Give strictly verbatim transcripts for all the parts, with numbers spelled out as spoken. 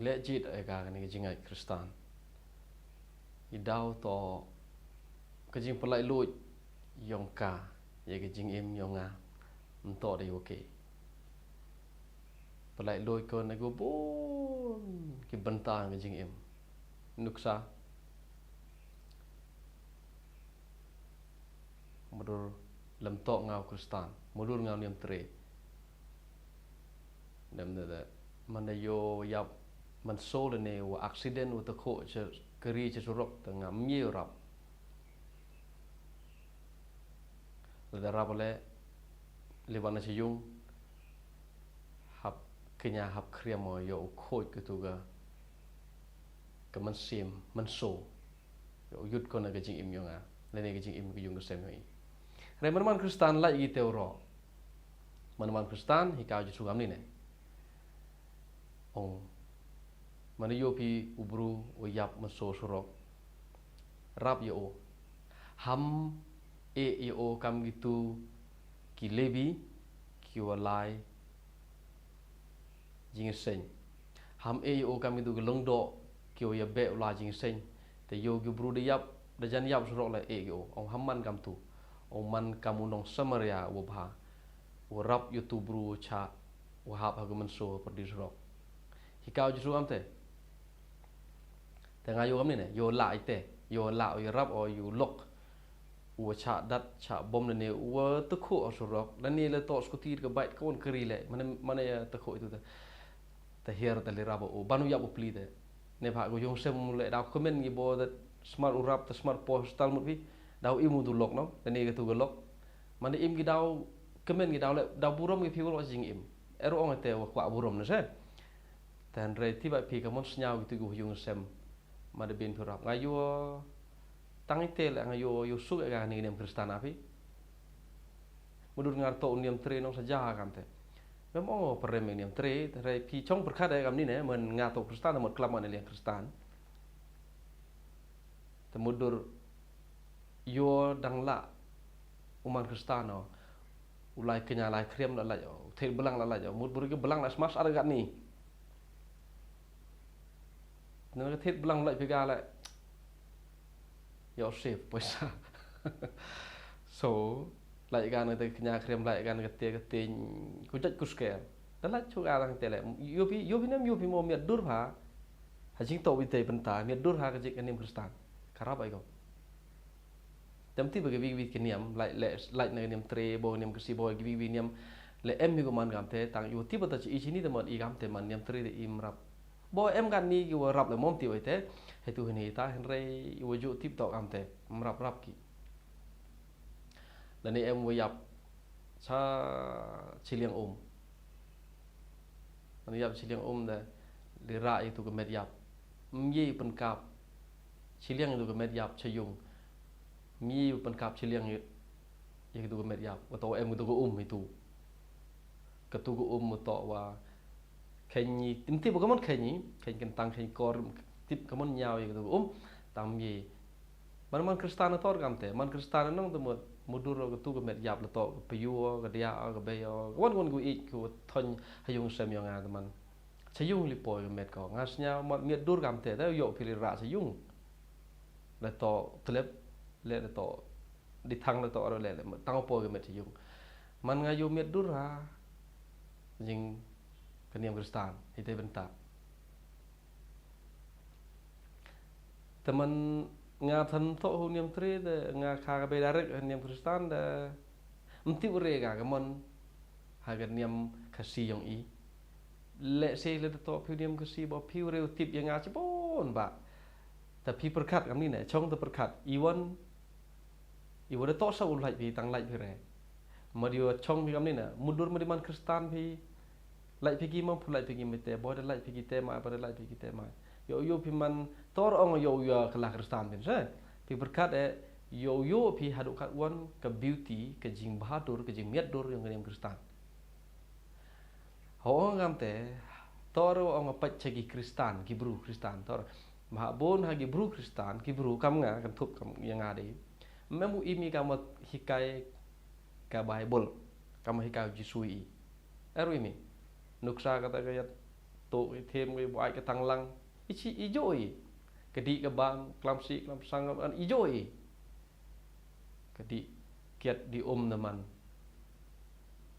Leh jied ïa ka kane ka jingngeit Khristan. I daw to ka jingpyllait luid ïong ka ïa ka jingim ïong nga nto da ïa ke. Pynlait luid ko na ka bun ki bynta ka jingim. Nuksa. Mudur lem to nga u Khristan. Mudur nga u niam tre. Dem de de. Manda ïoh ïap man sol ne wa accident wa te kho che kari che surok te nga mie rap. Lada rap le liban na che yung hap kenya hap kriam o ïoh u khoj ke tu ga ke man sim man so. Ïoh u yut ko na ka jingim ïong nga. Lane ka jingim ka yung ka sem ïong i. Re man man Khristan lai i te ro. Man man Khristan hi ka ju sugam ni ne. Ong. Mane ïoh phi u bru u ïap man so surok. Rap ïoh o. Ham e ïoh o kam gitu ki lebi ki wa lai jingïaseng. Ham e ïoh o kam gitu ki longdo ki wa ïa be u lai jingïaseng. Te ïoh ki bru da ïap da jan ïap surok la e ïoh o. Ong ham man kam tu. Ong man kam u nong Samaria wa bha. Wa rap ïoh tu bru cha wa hap ha ka man so perdi surok. Hi ka u Jisu am te. Te nga ïoh kam ni ne, ïoh la i te, ïoh la ïoh rap o ïoh lok. Wa cha dat cha bom ne ne wa te kho o surok. La ne le to skuti ka bait ko on kari le. Mane mane ya te kho itu te. Te hiar te le rap o ban u ïap u pli te. Ne pha ko yung sem le da komen ngi bo te smart u rap te smart po stal mut phi. Da u imu tu lok no, la ne ka tu ka lok. Mane im ki daw kemen ki daw le daw burom ki phi wa jing im. Ero ong te wa kwa burom ne se. Tan re ti ba phi ka mon sñiaw ki tu ki yung sem. Ma de bin phi rap nga ïoh tang ite le nga ïoh ïoh suk ïa ka ni niam Khristan a phi. Mudur ngar to niam tre nong sa ja kam te. Mem ong perem niam tre re phi chong perkat ïa kam ni ne men nga to Khristan mot klam ne liang Khristan. Te mudur ïoh dang la u man Khristan o. U lai kenya lai kriam la lai o. U thir belang la lai o. Mut buri ke belang la smas ar gat ni. Nang ka thit blang lai phi ga lai. Ïoh save poisa. So lai gan ka te kenya kriam lai gan ka te ka te ku jat ku sker. Da lai chu ga lang te le. Ïoh phi ïoh phi nem ïoh phi mo miat dur pha. Ha jing to wi te penta miat dur ha ka jing ka niam Khristan. Ka rap ai ko. Tem ti ba ki wi wi ki niam lai le lai na niam tre bo niam Khasi bo ki wi wi niam le em hi ko man gam te tang ïoh ti ba ta chi i chi ni te man i gam te man niam tre te im rap. Bo em gan ni ki wa rap le mom ti wai te. He tu hini ta hen rei wa ju tip tok am te mrap rap ki. Da ni em wa yap sa chiliang um. Da ni yap chiliang um da li ra i tu ka met yap. Mye pen kap chiliang i tu ka met yap cha yung. Mye pen kap chiliang i tu ka met yap. Wa to em tu ka um i tu. Ka tu ka um to wa Khein ni, tim tip ka mon khein ni, khein kentang khein kor, tip ka mon ñiaw ye ka tu um, tam ye. Man man Kristan na tor kam te, man Kristan nong te mut, mudur ka tu ka met yap la to, ka payu, ka dia, ka beyo, ka wan wan ku ik, ku thon, ha yung sem yong nga te man. Cha yung li poi ka met ko, nga sñiaw, man miet dur kam te, te yo pili ra cha yung. La to, tlep, le la to, di thang la to, aro le, le, tang poi ka met cha yung. Man nga yo miet dur ha, jing ka niam Kristan, ite benta. Te man nga than to hu niam tre de, nga kha ka be direct hu niam Kristan de, mti ure ka ka mon, ha ka niam Khasi yong i. Le se le to phi niam Khasi bo phi ure u tip ya nga chibon ba. Ta phi perkat kam ni ne, chong ta perkat, iwan Iwa da toh sa u lait phi tang lait phi re. Ma di wa chong phi kam ni na. Mudur ma di man Kristan phi. Lait phi ki ma phu lait phi ki ma te. Boy da lait phi ki te ma, boy da lait phi ki te ma. Yo yo phi man tor ong yo yo ka la Kristan phi se. Phi berkat e yo yo phi hadu kat wan ka beauty, ka jing bahadur, ka jing miat dur yong ka niam Kristan. Ho ong kam te, tor ong a pach cha ki Kristan, ki bru Kristan, tor. Ma ha bun ha ki bru Kristan, ki bru kam nga, kan thup kam ya nga de. Mem u imi kam hikai ka Bible, kam hikai Jisu i. Eru imi. Nuksa kata ka yat Ïa them, ïa buaid ka tanglang. I chi, i jooh i. Ka dih ka bam, klam sih, klam sang, i jooh i. Ka dih kiad dih um na man.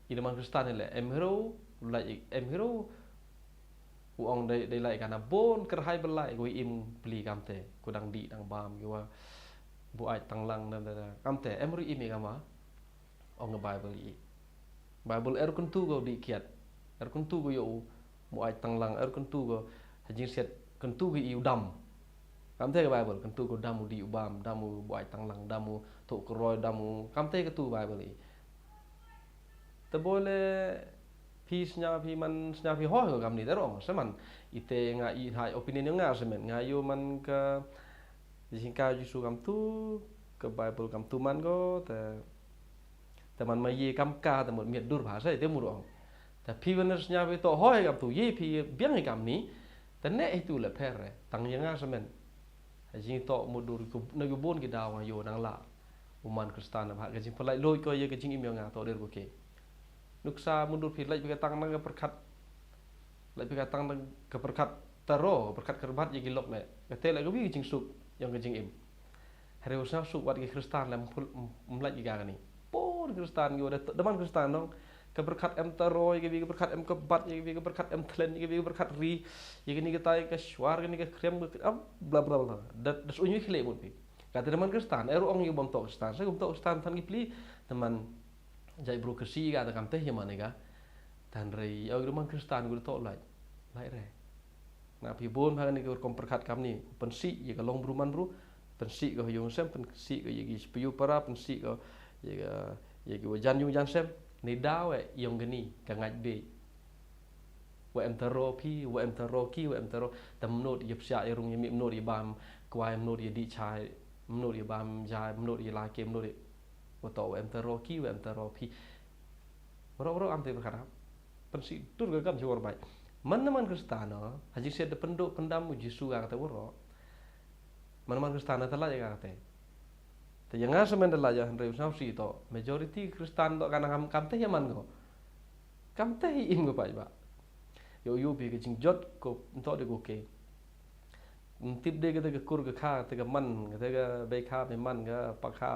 I na man Khristan i leh, em hero, leh em hero. U ong dei, dei leh ka na bun kyrhai belai, ko im pli kamte, ko dang dih dang bam, ko wa buaid tanglang, na, na, na. Kamte, em hero im i kama. Ong ka Bible i. Bible er kyntu ko dih kiad. Er kyntu ko ïoh u buaid tanglang, er kyntu ko ha jingsiat, kyntu ko i u dam. Kamte ka Bible, kyntu ko dam u dih u bam, dam u buaid tanglang, dam u tuh kyroi, dam u, kamte kyntu Bible i. Te boi leh phi sñiaw phi man sñiaw phi hoi ko kamni te rong, se man. Ite nga i hai opinion nga se man, nga ïoh man ka jingkha Jisu kamtu, ka Bible kamtu man ko, te, te man ma ïe kam ka, te mut miet dur bha, se te mut ong. Te phi wan sñiaw phi to hoi kamtu, ïe phi biang i kamni, te ne itu le pher, tang ïa nga se man. Ha jingto mut dur ko, na ko bun ki daw nga ïoh nang la. U man Khristan bha, ka jingpyllait luid ko ïa ka jingim ïa nga to der ko ke. Nuksa mut dur phi lait phi ka tang nang ka pyrkhat. Lait phi ka tang nang ka pyrkhat taro, ka pyrkhat kyrbat ïa ki lok ne. Kate leh ka wi ka jingsuk, ïa ka jingim. Hynrei u sñiaw suk wat ki Khristan leh ym pul-, ym, ym lait ki ka kani. Bun Khristan ki wa da, da man Khristan nong. Ka pyrkhat em taro, ïa ka wi ka pyrkhat em kyrbat, ïa ka wi ka pyrkhat em thlen, ïa ka wi ka pyrkhat ri, ïa kani ka tai ka shwar, kani ka khrem, ka, ah, bla, bla, bla. Da, da suñi khleh mut phi. Kate da man Khristan, er ong ïa bym to Khristan, sa bym to Khristan than ki pli, da man jait bru Khristi ka, da kamte hi man ka. Than rei, ïa da man Khristan, ko to lait. Lait re. Na phi bun bha kani ka rukom pyrkhat kamni, pynsih ïa ka long bru man bru, pynsih ka ha yung sem, pynsih ka ïa ki spyu para, pynsih ka ïa ka, ïa ki wa jan yung jan sem, ni daw e, ïong kani, ka ngait be. Wa em taro phi, wa em taro ki, wa em taro, ta mnot ïa psiah ïa rung ïa mih, mnot ïa bam kwai, mnot ïa dih chai, mnot ïa bam jai, mnot ïa la ke, mnot ïa, wa to wa em taro ki, wa em taro phi. Waro, waro am te pyrkhat am. Pynsih dur ka kam jor bai. Man na man Khristan no, ha jingsiat da pynduh pyndam u Jisu ka kata waro. Man na man Khristan na ta lait ka kata. Te ïa nga sa men da lait ïa hynrei u sñiaw sih to. Majority Khristan to ka na kam, kamte ïa man ko. Kamte hi im ko paid ba. Ïoh ïoh phi ka jingjot ko nto de ko ke. Ym tip de kata ka kur ka kha, kata ka man, kata ka bei kha, bei man ka pa kha,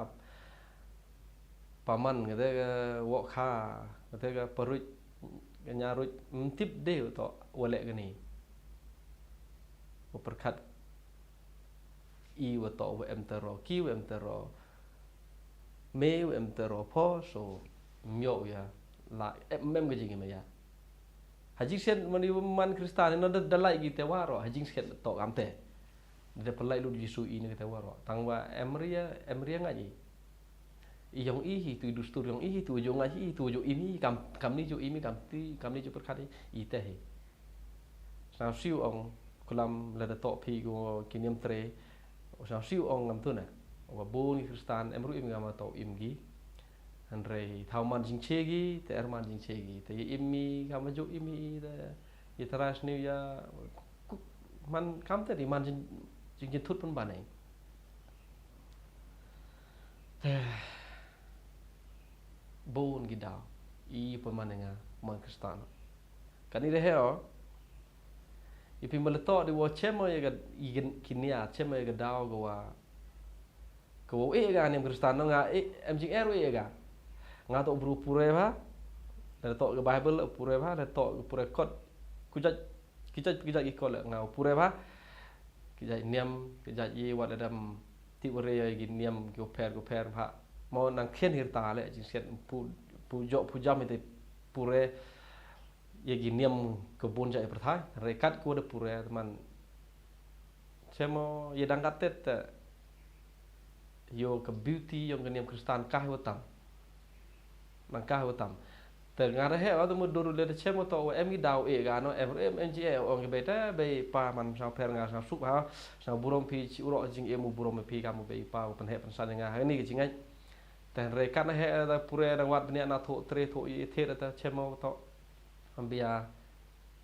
pa man, kata ka woh kha, kata ka pa ruit, ka nia ruit, ym tip de to wa leh kani. Wa pyrkhat i wa to wa em taro, ki wa em taro. Me wa em taro pho, so ym ïoh ïa la, em, em ka jingim ïa. Ha jingsiat man ïa man Khristan, no da, da lait ki te waro, ha jingsiat to kamte. Da pynlait lut Jisu i ne te waro. Tang wa em ria, em ria nga i. I ïong i hi tu i dustur ïong i hi tu ju nga hi tu ju i mi kam, kam ni ju i mi kam ti, kam ni ju pyrkhat i, i te hi. Sñiaw sih ong, kulam lada toh phi ko ki niam tre. Sñiaw sih ong ngam tu na. Wa bun ki Khristan em ruh im ngam toh im gi. Hynrei thaw man jingche gi, te er man jingche gi. Te ïa im mi, kam ju im mi, te ïa trai sniw ïa, ku-, man kam te di man jing, jing, jingthut pun banai. Te bun ki daw. I pun man nga, man Khristan. Kani de heo. Ïa phi ma la toh di wa chem ïa ka, ïa ka, ki nia, chem ïa ka daw ka wa. Ka wa u eh ka niam Khristan no nga eh, em jing er u eh ka. Nga toh bru pure bha. La toh ka Bible pure bha, la toh ka pure kot. Ku jait, ki jait, ki jait ki kot le nga pure bha. Ki jait niam, ki jait i wat le dam tip re ïa ki niam ki u pher, ki u pher bha. Mo nang khen hirta le, jingsiat pu, pu jok, pu jam ite pure. Ïa ki niam ka bun jait pyrthai, re kat ko da pure man. Chemo ïa dang kat tet, eh, ïoh ka beauty ïong ka niam Khristan kah wa tam. Nang kah wa tam. Te nga re he, wa tu mu dur le te chemo to, wa em ki daw eh ka no, em, em, em ji eh, ong ki bei te, bei pa man sñiaw pher nga sñiaw suk ha, sñiaw burom phi chi u ro jingim u burom phi kam u bei pa, u pynheh pynsan nga, ha ni ka jingngeit. Te re kat na he, da pure dang wat bniah na thoh tre thoh i the da ta chemo to. Ambia,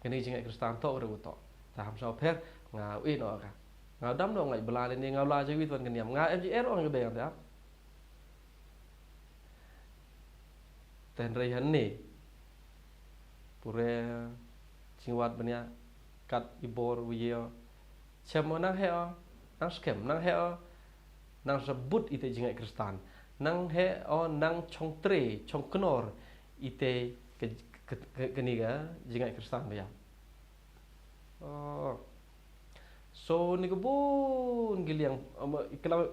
kani jingngeit Khristan to re u to. Ta ham sñiaw pher, nga u i no ka. Nga dam no ngai bla le ni nga la jawi tuan ka niam. Nga em ji er ong ka be nga ta. Ten rei han ni. Pure jingwat bniah. kat i bor u ïa. Chem o nang heh o, nang skhem, nang heh o, nang sabut ite jingngeit Khristan. Nang heh o, nang chong tre, chong knor ite ke, ke, ke, kani ka jingngeit Khristan ba ïa. Oh. So ni ka bun ki liang, um, i klam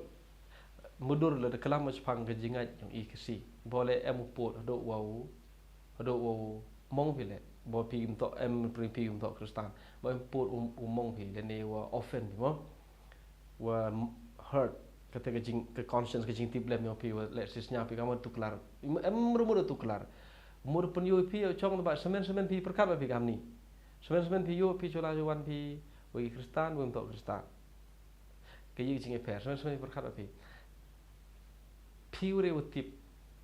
mudur la da klam shaphang ka jingngeit jong i Khasi. Bole em u pud, haduh wa u, haduh wa u mong phi le. Bo phi im to em pri phi im to Khristan. Bo em pud u, u mong phi le ne wa offend phi mo. Wa hurt kata ka jing, ka conscience, ka jingtip lem ïa phi, wa le sisnya phi ka mo tuklar. Em rumu da tuklar. Mur pun ïoh phi ïoh chong ba semen semen phi perkat ba phi kamni. Semen semen phi ïoh phi chola jowan phi, wa i Khristan, wa im to Khristan. Ka ïa jing e pher, semen semen phi perkat ba phi. Phi u re u tip,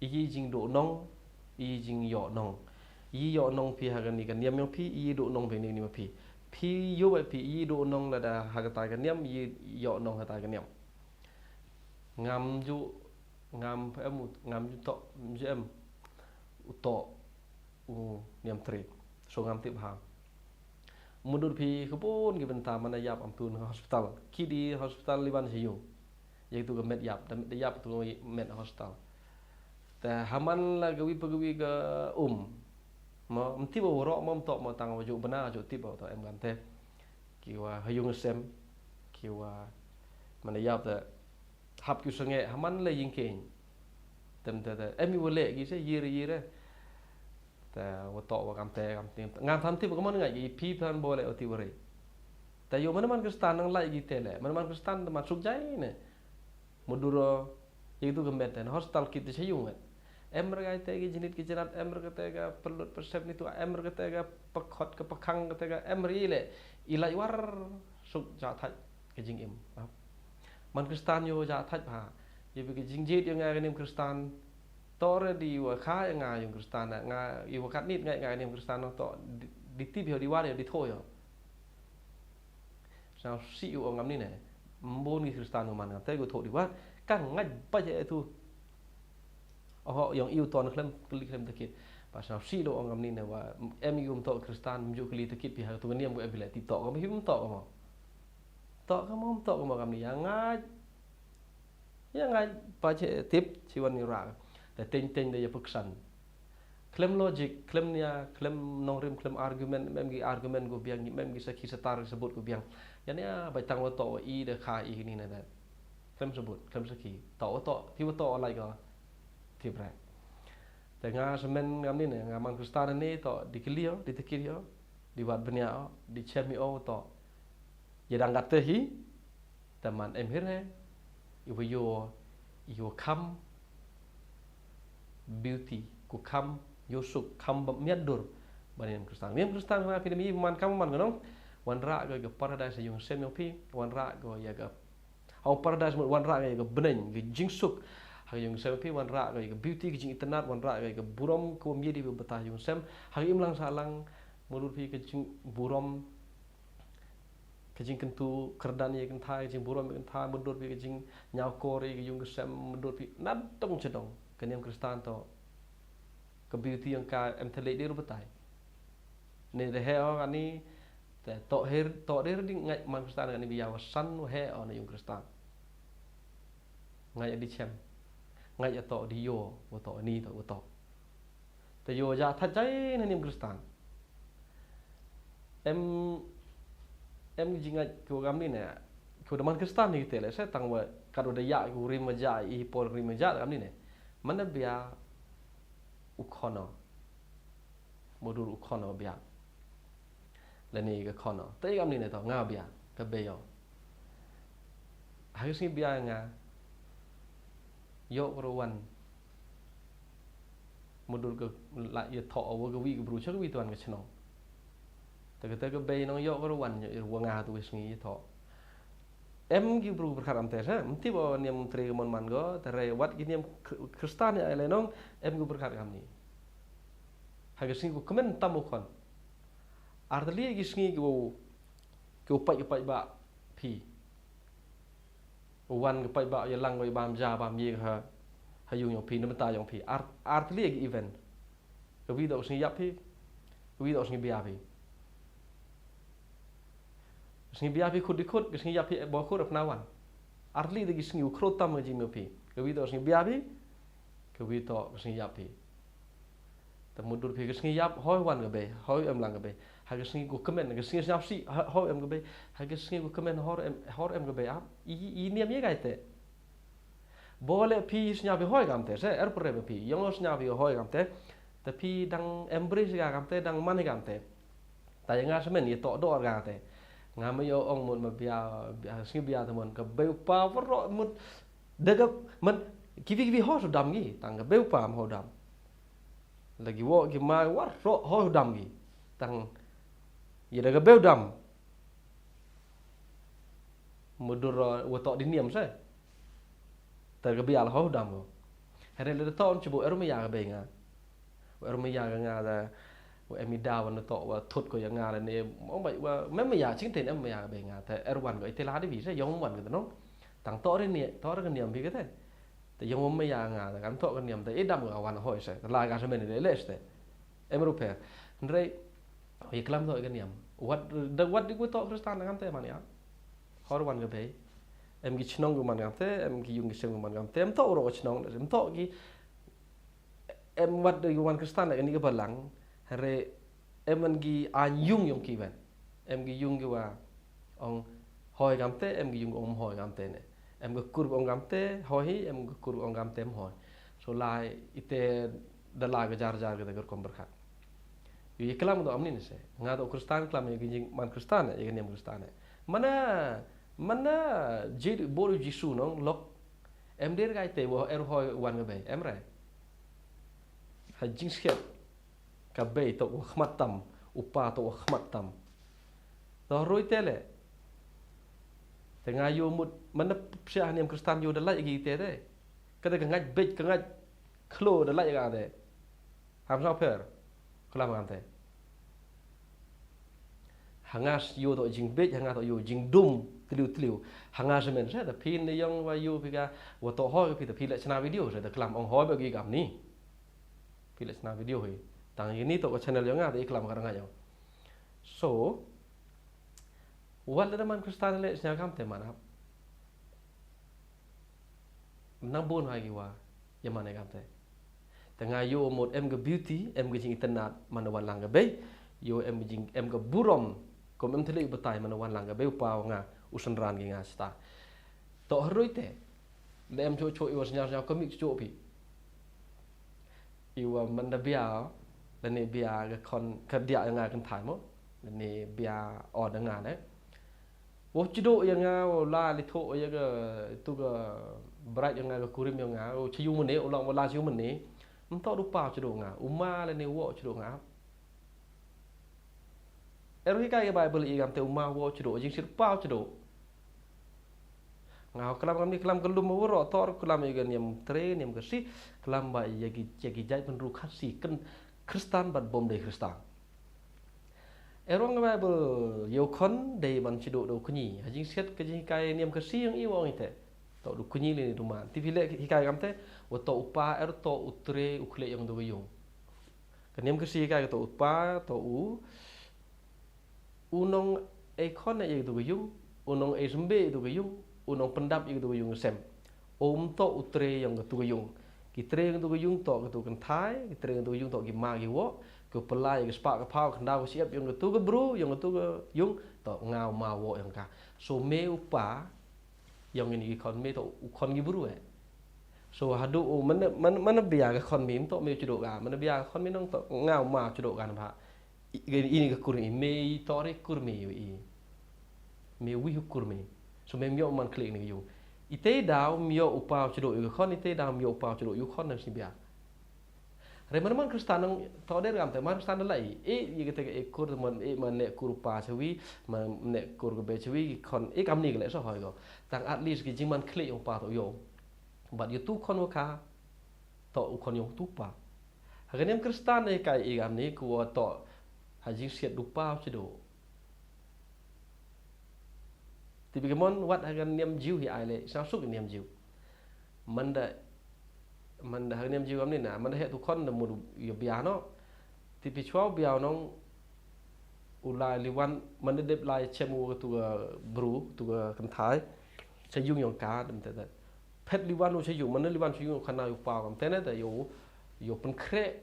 i jing do nong, i jing ïoh nong. I ïoh nong phi ha kani ka niam ïa phi, i do nong phi ni ni ma phi. Phi ïoh ba phi, i do nong la da ha kata ka niam, i ïoh nong ha kata ka niam. Ngam ju, ngam em, ngam ju to, ju em. U to, u niam tri. So ngam tip ha. Mudur phi ka bun ki bynta mana ïap am tun hospital. Ki di hospital liban sha ïung. Ïa tu ka met ïap, da met ïap tu met hospital. Te haman la ka wi pa ka wi ka um. Mo, mtip wa rok mo mtok mo tang wa ju bna ju tip wa to em kan te. Ki wa ha ïung sem. Ki wa mana ïap te hap ki senge haman le ïing keng. Tem te te em i wa le ki se yir yir. Te wa to wa kam te kam te. Ngam tham tip ka mon ngai i phi phan bo le o ti wa re. Te ïoh mana man Khristan nang lai ki te le. Mana man Khristan te man suk jai ne. Muduro, ïa tu ka met ne, hospital kit te sha ïung ne. Em re ka te ki jinit ki jinat, em re ka te ka pelut pesep ni tu, em re ka te ka pekot ka pekang ka te ka, em re le. I lai war suk ja thaj ka jingim. Man Khristan ïoh ja thaj ba. Ïa bi ka jingjit ïa nga ka niam Khristan. To re di wa kha ïa nga ïung Khristan nga ïa wa kat nit nga ïa nga ka niam Khristan to di, di tip ïa di war ïa di tho ïa. Sa si u ong ngam ni ne. Mbun ki Khristan u man ngam te gu tho di wa. Kan ngaj ba je tu. Oh yong iu ton khlem kli khlem takit. Ba sa si u ong ngam ni ne wa em yu um to Khristan mju kli takit pi ha tu niam gu e bi le ti to ka mo hi um to ka mo. To ka mo um to ka mo ngam ni ya ngaj. Ya ngaj ba je tip chi wan ni ra. Te teng teng de ya peksan. Khlem logic, khlem nia, khlem nongrim, khlem argument, mem gi argument gu biang, mem gi sakhi satar sabut gu biang. Yan ya bai tang wa to wa i de kha i ni na da. Khlem sabut, khlem sakhi. To wa to, ti wa to wa lai ga. Ti bra. Te nga semen ngam ni ne, nga man Khristan ni to di kli ïa, di takit ïa, di wat bnia ïa, di chem ïa to. Ïa dang kat te hi, te man em hir he, i wa ïoh, i wa kham beauty, ku kham ïoh suk, kham ba miat dur, ba niam Khristan. Niam Khristan ha phi da mi man kham man ka nong, wan rah ga ga paradise yung sem yung phi, wan rah ga ïa ga. Hau paradise mut wan rah ga ïa ga bneng, ga jingsuk. Ha yung sem phi wan rah ga ïa ga beauty, ga jing itynnad, wan rah ga ïa ga burom, ku mi di ba ta yung sem. Ha im lang sa lang, mut phi ga jing burom, ka jingkyntu kyrdan ïa kynthai, ka jingburom ïa kynthai, mudor phi ka jingñiaw kor ïa ka yung ka sem, mudor phi na dong cha dong ka niam Khristan to ka beauty yang ka em thalei dir batai. Ne de he o ani te to her to der ding ngai man Khristan ani bi ya wa san wa he o na yung Khristan. Ngai di chem. Ngai to di yo wa to ni to wa to. Te ïoh ja thaj jai na niam Khristan. Em, em jingait ku gam ni ne. Ku da man Khristan ni te le se tang wa kat wa da ya ku rim ma ja i por rim ma ja gam ni ne. Mana bia u khono. Modur u khono bia. Lani ka khono. Te gam ni ne to nga bia ka beyo. Ha ka sngi bia nga ïoh ka ruh wan. Mudur ka la ïa thoh wa ka wi ka bru cha ka wi tuan ka chnong. Te ka te ka bei nong ïoh ka ruh wan ïa wa nga tu ka sngi ïa thoh. Em ki bru pyrkhat am te sa, mti ba niam tre ka mon man go, te re wat ki niam Khristan ïa ai le nong, em ki pyrkhat kam ni. Ha ka sngi ku kmen tam u khon. Ar tali ki sngi ki u ki u pait ki pait ba phi. Wan ka paidbah ïa lang ka bam ja bam ïa ha ha yung yong phi na mynta yong phi ar ar tli ki event. Ka wi dok sngi yap phi. Ka wi dok sngi bia phi. Ka sngi bia phi khut di khut, ka sngi ïap phi ba khut, pynwan. Ar tylli da ki sngi u khro tam ka jingmih phi. Ka wi toh ka sngi bia phi, ka wi toh ka sngi ïap phi. Te mutdur phi ka sngi ïap, hoi wan ka bei, hoi em lang ka bei. Ha ka sngi ku kmen, ka sngi sñiaw sih, ha-, hoi em ka bei. Ha ka sngi ku kmen, hor em, hor em ka bei ap. I, i niam ïa kai te. Bole phi sñiaw phi hoi kam te, se, er pore phi, yong sñiaw phi hoi kam te. Te phi dang embrace ka kam te, dang man ka kam te. Ta ïa nga semen, ïa toh dor ka te. Nga ma ïa ong mut ma bia, bia, sngi bia te mon, ka bei u pa waroh mut. Da ka, man, ki wi ki wi hoi su dam ki, tang ka bei u pa ma hoi dam. Lagi wo ki ma waroh hoi dam ki. Tang, ïa da ka bei u dam. Mutdur, uh, wa toh di niam se. Te ka bia la hoi dam ko. Hynrei lada toh un chibu er ma ïa ka bei nga. Wa er ma ïa ka nga da, wa em i daw na toh wa thut ko ïa nga la ne, ong bai wa, mem ma ïa ching ten em ma ïa ka bei nga. Te er wan ko, i te la di bi se, yong wan ko te nong. Tang toh re ni, toh re ka niam bi ka te. Te yong ma ïa nga, te kan toh ka niam te, i dam ka wan hoi se, te la ka semen le le se. Em rupe. Hynrei, i klam toh ka niam. Wat, da wat di ku toh Kristan kan te man ïa. Hor wan ka bei. Em ki chnong ku man kan te, em ki yung ki sem ku man kan te, em toh ro chnong, em toh ki, em wat di ku wan Kristan ka ni ka balang. Hynrei, em man ki an yung yong ki wan. Em ki yung ki wa ong hoi kam te, em ki yung ong hoi kam te ne. Em ka kur ong kam te, hoi hi, em ka kur ong kam te, em hoi. So lai, ite da la ka jar jar ka da ka rukom berkat. Yu, ïa klam do amni ne se. Nga do Kristan klam ïa ka jing man Kristan, ïa ka niam Kristan. Mana, mana, jid boru Jisu nong, lok. Em dir kai te, wa er hoi wan ka bei, em re. Ha jing siat. Ka bei toh wa khmat tam, u pa toh wa khmat tam. Toh roi te le. Te nga yu mut, mana psiah niam Kristan yu da lai agi te te. Ka da ka ngait bej, ka ngait khlo da lai agi te. Ham sa per. Klam kan te. Ha nga yu toh jing bej, ha nga toh yu jing dum, tliu tliu. Ha nga semen se, da phin ne yong wa yu phi ka, wa toh hoi phi, da phi le chna video se, da klam ong hoi ba gi kam ni. Phi le chna video hi. Tang ini toh ka channel yong nga, da i klam ka ranga yong. So, wat le da man Kristan le chna kam te man ap. Nang bun ha ki wa, ïa man ïa kam te. Te nga yu mut em ka beauty, em ka jing itynnad, man wan lang ka bei, yu em jing, em ka burom, kum em thli batai man wan lang ka bei, u pa nga, u synran ki nga sta. Toh harui te, le em cho cho i wa sñiaw sñiaw ka mik cho phi. I wa man da bia, da ne bia ka khon, ka dia nga kan thai mo, da ne bia o da nga ne. Wo chido ïa nga, wo la li tho ïa ka, tu ka bright ïa nga, ka kurim ïa nga, wo chi yu mane, wo la, wo la chi yu mane. Mto du pa chido nga, u ma le ne wo chido nga. Eru hi kai ka Bible i kam te u ma wo chido, jing sir pa chido. Nga klam kam ni klam ka lum wo ro tor klam ïa ka niam tre, niam ka si, klam ba ïa ki, ïa ki jait pynru khat si, ken Kristan bad bom dei Kristan. Erong ka Bible, ïa u khon, dei ban chido da u kñi. Ha jingsiat ka jinghikai niam ka si yong i wa ong i te. To da u kñi le ni du man. Ti phi le hikai kam te, wa to u pa, er to u tre, u khleh yong da ka yung. Ka niam ka si hikai ka to u pa, to u, u nong ei khon ïa da ka yung, u nong ei symbe ïa da ka yung, u nong pyndap ïa da ka yung sem. Um to u tre yong katu ka yung. Ki tre yong katu ka yung to katu ka kynthai, ki tre yong katu ka yung to ki ma ki wo, ki pynlait ki spah ka phaw, khyndaw ka shyiap yong katu ka bru, yong katu ka yung, to nga u ma wo yong ka. So me u pa, yong ini ki khon me to u khon ki bru eh. So haduh u mana, mana, mana bia ka khon me to me u chido ka, mana bia ka khon me nong to nga u ma u chido ka na ba. I, i, ini ka kur i, me i to re kur me i, i. Me wi u kur me. So me myo man klik ni yu. I te daw myo u pa u chido yu khon, i te daw myo u pa u chido yu khon nang si bia. Re man man Kristan nang to der kam te man Kristan lai. E, i kete e kur man, e man ne kur pa se wi, man ne kur ke be se wi, khon, e kam ni ke le so hoi ko. Tang at least ki jing man klik u pa to yo. But yu tu khon wa ka, to u khon yong tu pa. Ha ka niam Kristan ne kai i kam ni ku wa to ha jingsiat du pa u chido. Ti bi ka mon wat ha ka niam Jiw hi ai le, sa suk niam Jiw. Manda, manda ha ka niam Jiw kam ni na, manda he tu khon da mu du ïa bia no. Ti pi chwa bia nong, U lai liwan, man da dep lai chem u tu ka bru, tu ka kynthai. Cha yung yong ka, dem te te. Phet liwan u cha yung, man da liwan cha yung khana u pa kam te ne te yo, yo pynkhreh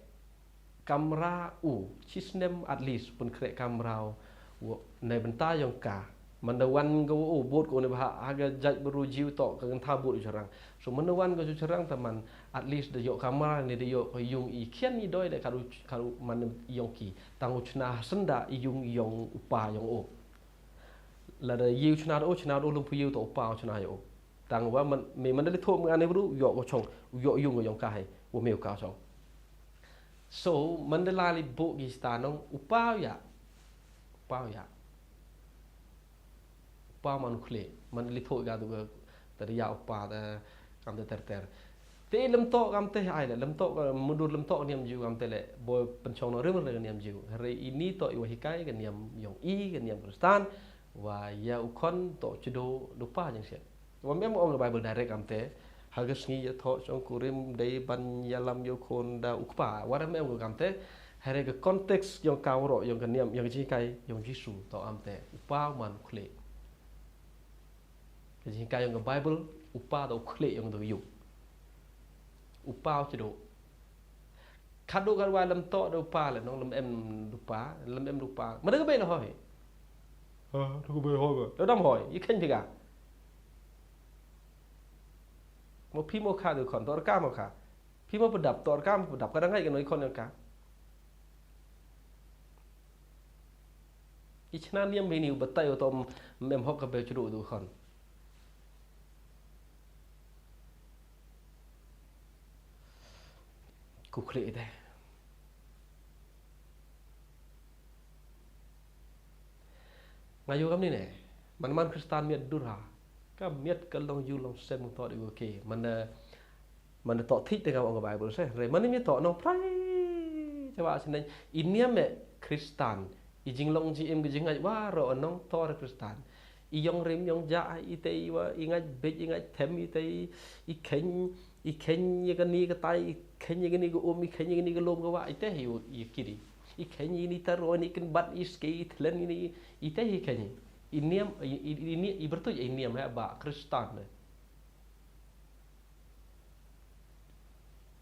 kamra u, chi snem at least pynkhreh kamra u, ne bynta yong ka. Man da wan ka u bot ko ne ba ha ga jait bru jiu to ka kynthai bot u charang. So man da wan ka u charang ta man at least da yo kamra ne da yo ka yung i khian i doi de ka ru, ka ru man yong ki. Tang u chna hasenda i yung yong u pa yong u. Lada i u chna do, chna do lum pu i u to u pa u chna yo. Tang wa man, me man da li thom ngane bru, yo ko chong, yo yung yong ka hai, u me u ka chong. So, man da la li bo gi sta nong, u pa u ya. U pa u ya. U pa man u khle, man da li thom ga du ga, ta da ya u pa da, kam da ter ter. Te lem to kam te ai le, lem to ka mudur lem to niam jiu kam te le, bo pynchong no rim re niam jiu. Hare ini to i wa hikai ka niam yong i, ka niam Kristan, wa ya u khon to chido du pa jeng siat. Wa mem ong ka Bible direct kam te, ha ka sngi ya tho chong kurim dei ban ya lam yo khon da u kpa. Wa mem ong kam te, hare ka context yong ka waro yong ka niam, yong ka jingkai, yong Jisu to am te, u pa man u khle. Ka jingkai yong ka Bible, u pa da u khle yong da u yu. U pa u chido. Khadu ka wa lem to da u pa le, nong lem em du pa, lem em du pa. Ma da ka bai le hoi. Ha, da ka bai hoi ba. Da dam hoi, i khen phi ka. Mo phi mo kha du khon, to ka mo kha. Phi mo pedap, to ka mo pedap, ka da ngai ka noi khon yong ka. I chna niam bini u batai u tom mem hok ka be churu du khon. Ku khle te. Nga yu kam ni ne. Man man Kristan miat dur ha. Ka miat ka long yu long sem to di ke. Man, eh, man to thik te ka ong ka Bible se. Re man mi to nong prai. Chawa sinen. Inia me Kristan. I jinglong ji im ka jingngait wa ro nong to re Kristan. I yong rim yong ja i te i wa i ngait bej i ngait them i te i khen i khen i ka ni ka tai i khen i ka ni ka um i khen i ka ni ka lom ka wa i te hi i kiri. I khen i ni ta ro ni kin bat i ske i thlen i ni i te hi khen i. I niam i, i, i ni i bertu i niam ha ba Kristan ne.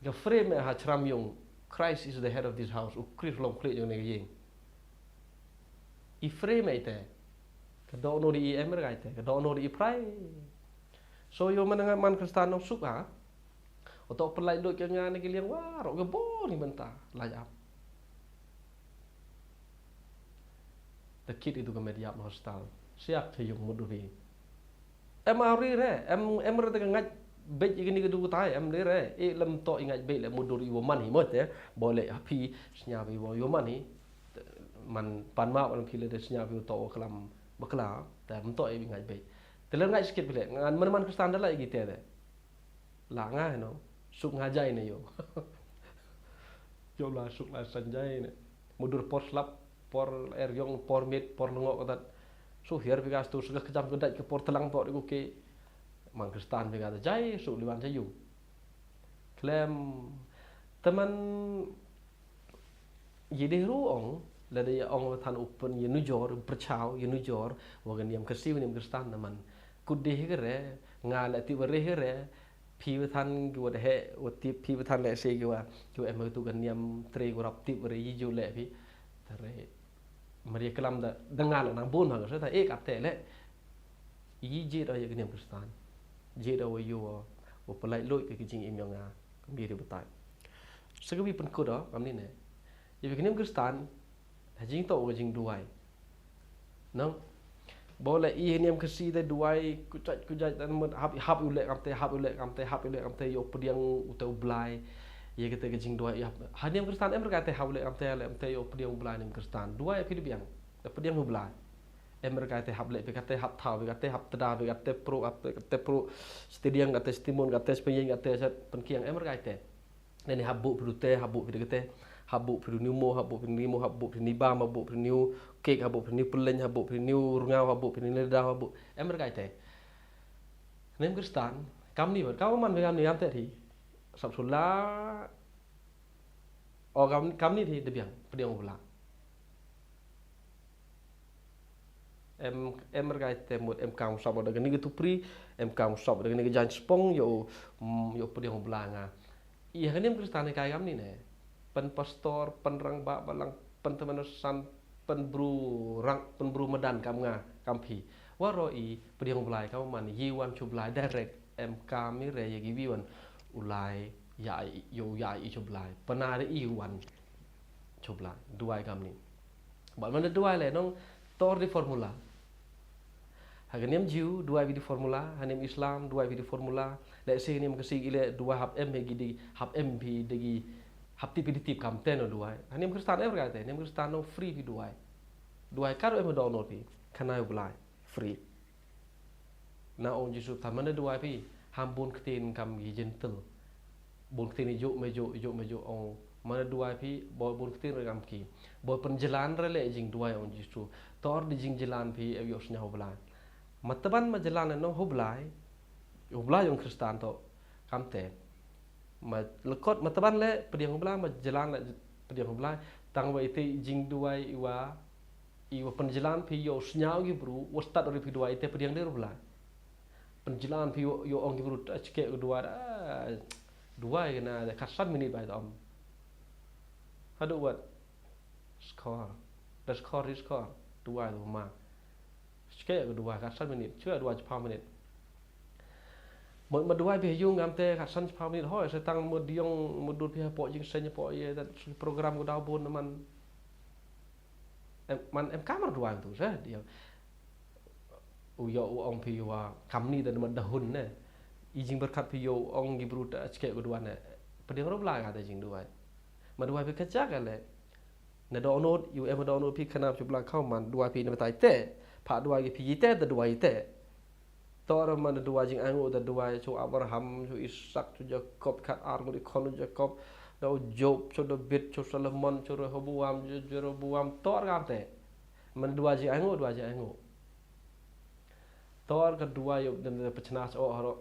Ka frame ha chram yung, Christ is the head of this house. U Khrist long khlieh yung ne ka ïing. I frame ite. Ka doh no di i emer ka ite. Ka doh no di i prai. So yo man nga man Kristan nong suk ha. Oto pelai dot ka nga ne ki liang wa ro ka bor ni benta. Lai ap. The kid itu ka mediap hostel. Siak te yung muduri. Em a ri re, em, em re te ka ngait bej i kini ka du ka tai, em ri re, i lem to i ngait bej le mudur i wa man hi mo te, bo le ha phi sñiaw i wa yo man hi, te, man pan ma wan phi le de sñiaw i to wa klam bakla, te em to i ngait bej. Te le ngait skit phi le, ngan man man Kristan da la i ki te de. La nga no, suk nga jai ne yo. Yo la suk la san jai ne. Mudur por slap, por er yong, por mit, por lengo katat. Su hiar phi ka stu, suk ka jam ka dait ka por telang to di ku ke. Man Kristan phi ka ta jai, suk liwan jai yu. Klem, teman, ye dei ru ong, lada ye ong wa than u pyn ye nujor, u pyrchaw, ye nujor, wa ka niam Khasi, wa niam Kristan, teman. Kut dei hi ka re, nga la ti wa re hi re, phi wa than ki wa dei he, wa ti phi wa than le se ki wa, ki wa em tu ka niam tre ki wa rap ti wa re yi ju le phi. Tre, Maria kalam da, da nga la nang bun ha ka se ta, e kap te le. Yi ji da ya ka niam Kristan. Ji da wa yu wa, wa pelai loi ka ki jing im yong nga, ka mi ri batai. Se ka bi pen ku da, kam ni ne. Ya ka niam Kristan, ha jing to ka jing duai. Nang, bo le i niam Khasi te duai, kujat, kujat, dan mut, hap, hap u le kam te, hap u le kam te, hap u le kam te, yo pdiang u te u blai. Ye ka te ka jing duai, ya, ha niam Kristan em re ka te, hap u le kam te, le kam te, yo pdiang u blai niam Kristan. Duai phi de biang, pdiang u blai. Em re ka te hap le, phi ka te hap thau, phi ka te hap teda, phi ka te pro, hap te, ka te pro, stadium, ka te stimon, ka te spengin, ka te set, penkiang, em re ka te. Nani habu phi te, habu phi te, habu phi ni mo, habu phi ni mo, habu phi ni bam, habu phi ni kek, habu phi ni peleng, habu phi ni rngau, habu phi ni leda, habu em re ka te. Nem Kristan, kam ni ber, kam man be kam ni kam te thi. Sap sula, o kam, kam ni thi, de biang, pdiang u bla. Em, em rkai te mut em kam sop da kane ka tupri, em kam sop da kane ka jaiñ spong, ïoh, mm, ïoh pdiang U Blai nga. Ïa kane em Khristan ka kam ni ne. Pyn pastor, pyn rangbah balang, pyn tymmen san, pyn bru rang, pyn bru madan kam nga, kam phi. Waroh i pdiang U Blai kam man, ïa wan sha U Blai direct, em kam i re ïa ki wi wan. U Blai, ïa i, ïoh ïa i sha U Blai. Pynare i wan sha U Blai. Duwai kam ni. Bad man da duwai le nong tor di formula. Ha ka niam Jiw, duwai phi di formula, ha niam Islam, duwai phi di formula. Le si niam ka si ile duwai hap em he gi di, hap em phi di gi, hap tip phi di tip kam te no duwai. Ha niam Khristan em rkai te, niam Khristan nong free phi duwai. Duwai kar em download phi, khana U Blai, free. Na ong Jisu ta man da duwai phi, ham bun ktien kam gi Jentil. Bun ktien i juk me juk, i juk me juk ong. Man da duwai phi, boi bun ktien re kam ki. Boi pynjlan re le jingduwai ong Jisu. Tor di jingjlan phi, e ïoh sñiaw U Blai. Ma tban ma jlan le nong U Blai. U Blai ong Khristan to. Kam te. Ma lekot ma tban le, pdiang U Blai, ma jlan le, pdiang U Blai. Tang wa ite jingduwai iwa, iwa pynjlan phi ïoh sñiaw ki bru, wa stad ri phi duwai ite pdiang de U Blai. Pynjlan phi ïoh, ïoh ong ki bru ta chke u duwai da, duwai na da ka san minit bai tom. Hadu wat. Skor. Da skor di skor. Duwai lu ma. Chke u duwai ka san minit. Chke duwai chiphaw minit. Mo, ma duwai phi yung ngam te ka san chiphaw minit. Hoi, se tang mo diong mo dur phi ha po jing sen po ye, da program ko daw bun man. Em, man em kamar duwai tu, se, dia. U ïoh u ong phi wa, kam ni da ma dahun ne. I jingberkat phi ïoh u ong gi bru ta chke ko duwai ne. Pdiang U Blai ka da jingduwai. Ma duwai phi ka chak le. Na download, ïoh em download phi khana sha U Blai kam man, duwai phi na batai te. Pha duwai ki phi te, da duwai te. Tor man da duwai jingainguh da duwai, sha Abraham, sha Isak, sha Jakob, kat ar ngut i khon Jakob, da u Job, sha David, sha Solomon, sha Rehoboam, sha Jeroboam, tor kam te. Man da duwai jingainguh, duwai jingainguh. Tor ka duwai ïoh da pachna sha o haro.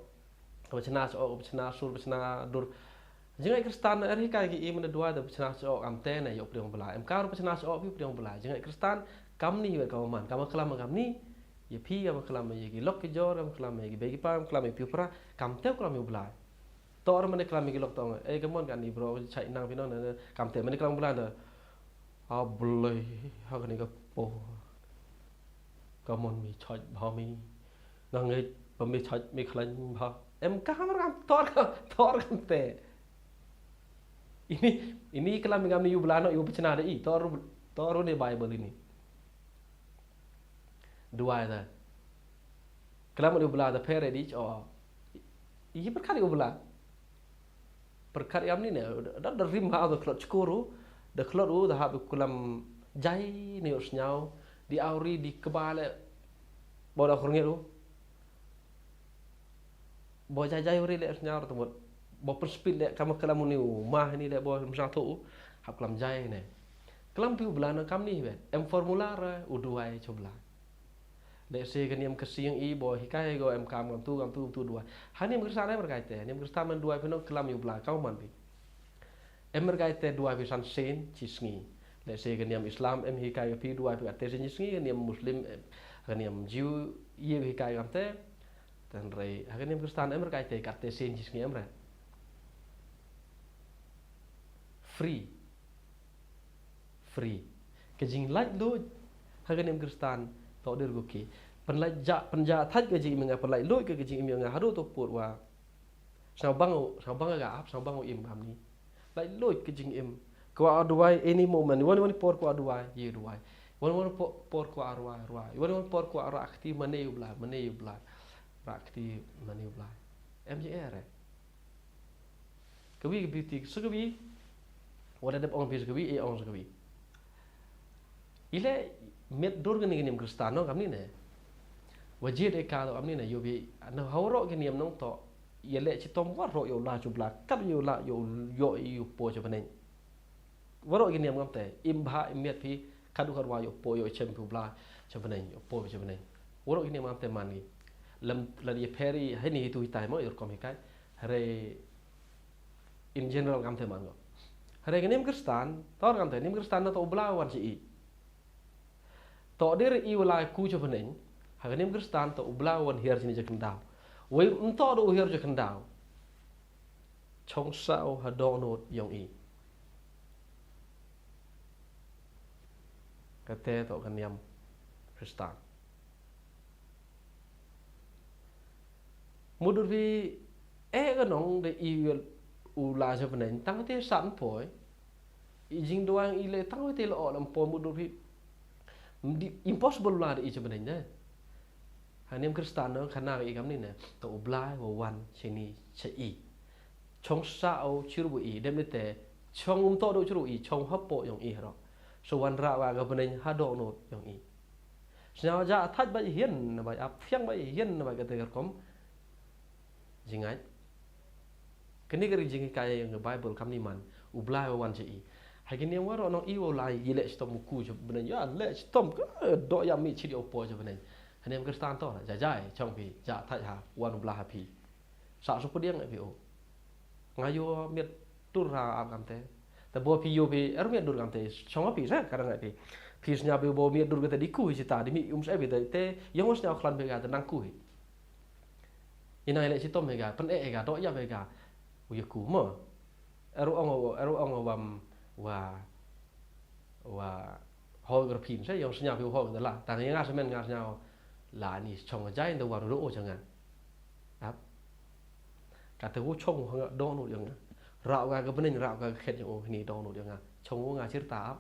Ka pachna sha o, ka pachna sur, pachna dur. Jingai Khristan er hikai ki i man da duwai da pachna sha o kam te ne ïoh pdiang U Blai. Em kar pachna sha o phi pdiang U Blai. Jingai Khristan kam ni wet ka man. Kam klam kam ni. Ïa phi kam klam ïa ki lok ki jor, kam klam ïa ki bei ki pa, kam klam ïa phi pra, kam te kam ïa U Blai. Tor mane klam ïa ki lok tong. Eh, ka mon kan ni bro, chai nang phi no ne, kam te mane klam U Blai da. A Blai, ha kane ka po. Ka mon mi chai ba mi. Nga ngeit ba mi chai mi khlaiñ ba. Em ka mar kam tor ka, tor kam te. Ini, ini klam ngam ni U Blai no, U pachna da i, tor, tor ne Bible ini. Duwai da. Klam U Blai da phere di cho. I pyrkhat U Blai. Pyrkhat ïam ni ne, da, da rim ha da khlot chkuru, da khlot u, da hap klam jai ne u sñiaw, di awri, di kba le, bo da khurngiat u. Bo jai jai u ri le sñiaw ra tumut. Bo pyrspit le, kam klam u ni u, ma ni le, bo msa tu u, hap klam jai ne. Klam phi U Blai na kam ni bet, em formula ra, u duwai sha U Blai. Lehse ka niam ka siang i bo hikai ko em kam kam tu kam tu tu duwai. Ha niam Khristan em rkai te, niam Khristan man duwai phi nong klam ïa U Blai kam man phi. Em rkai te duwai phi san sien chi sngi. Lehse ka niam Islam em hikai phi duwai phi kat te sien chi sngi, ka niam Muslim em, ka niam Jiw ïa hikai kam te. Tan rei, ha ka niam Khristan em rkai te kat te sien chi sngi em re. Free. Free. Ka jinglaitluid ha ka niam Khristan to dir ko ki. Pynlait ja, pynja thait ka jingim nga, pynlaitluid ka jingim nga haduh to pur wa. Sngewbang, sngewbang ka ap, sngewbang im kam ni. Laitluid ka jingim. Kwah duwai any moment. Wan wan por kwah duwai, ye duwai. Wan wan por kwah rwai, rwai. Wan wan por kwah rakti mane U Blai, mane U Blai. Rakti mane U Blai. Em ji ere. Kawi ka beauty, sa kawi. Wada dep ong phi sa kawi, e ong sa kawi. Ile met dur kani kani Khristan no kamni ne. Wajid e ka to kamni ne, yo bi, na hawro kani am nong to. Yele chitom waro yo la chubla, kat yo la yo yo yo po cha baneng. Waro kani am kamte, im bha im met phi, kadu karwa yo po yo chem phi bla cha baneng, yo po cha baneng. Waro kani am kamte man gi. Lam, lam ye peri, hani tu hitai mo, yo kom hikai. Hare in general kam te man go. Hare ka niam Khristan, tor kam te niam Khristan na to U Blai wan chi i. To dei re i u lai ku cha bneng, ha ka niam Khristan to u Blai u wan hiar chini cha khyndaw. Wei ym to da u hiar cha khyndaw. Chong sah u ha dohnud yong i. Kate to ka niam Khristan. Mut dur phi eh ka nong da i u lai cha bneng tang te san poi. I jingduwai i le tang te la o lam poi mut dur phi. Di impossible la da i cha bneng ne. Ha niam Khristan no khana i kam ni ne. To u Blai wa wan chini cha i. Chong sah u chiru i dem ni te chong um to do chiru i chong hapo yong i ro. So wan ra wa ka bneng ha dohnud yong i. Sñiaw ja thaj ba i hien na ba ap phiang ba i hien na ba ka te kom. Jingai. Kani ka ri jingkai yong ka Bible kam ni man u Blai wa wan cha i. Ha kini wa ro nong i wa lai i le chitom ku cha bneng ya le chitom ka do ya mi chi di opo cha bneng. Ha niam Khristan to ja jai chong phi ja thaj ha wan u Blai ha phi. Sa su pudiang phi o. Nga yo miet tur ra ap kam te. Te bo phi yo phi er miet dur kam te chong phi sa ka dang phi. Phi sñiaw phi bo miet dur ka te di ku hi ta di mi um sa phi te te yong sñiaw khlan phi ka te nang ku hi. Ina ile chitom hi ka pen e ka to ya phi ka. U ya ku mo. Eru ong eru ong wam wa wa hol gra phin sa yong sñiaw phi hol da la. Tang ya nga semen nga sñiaw la ni chong jai da wa ro o cha nga. Ap. Ka te u chong ha nga dohnud yong nga. Ra wa ka bneng ra wa ka khet yong o ni dohnud yong nga. Chong u nga chir ta ap.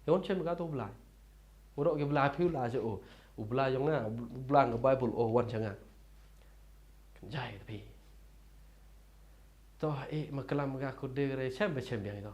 Yon chem ka to Blai. U ro ki Blai phi la cha o. U Blai yong nga u Blai nga Bible o wan cha nga. Kan jai phi. To e ma kalam ga ku de re chem be chem biang to.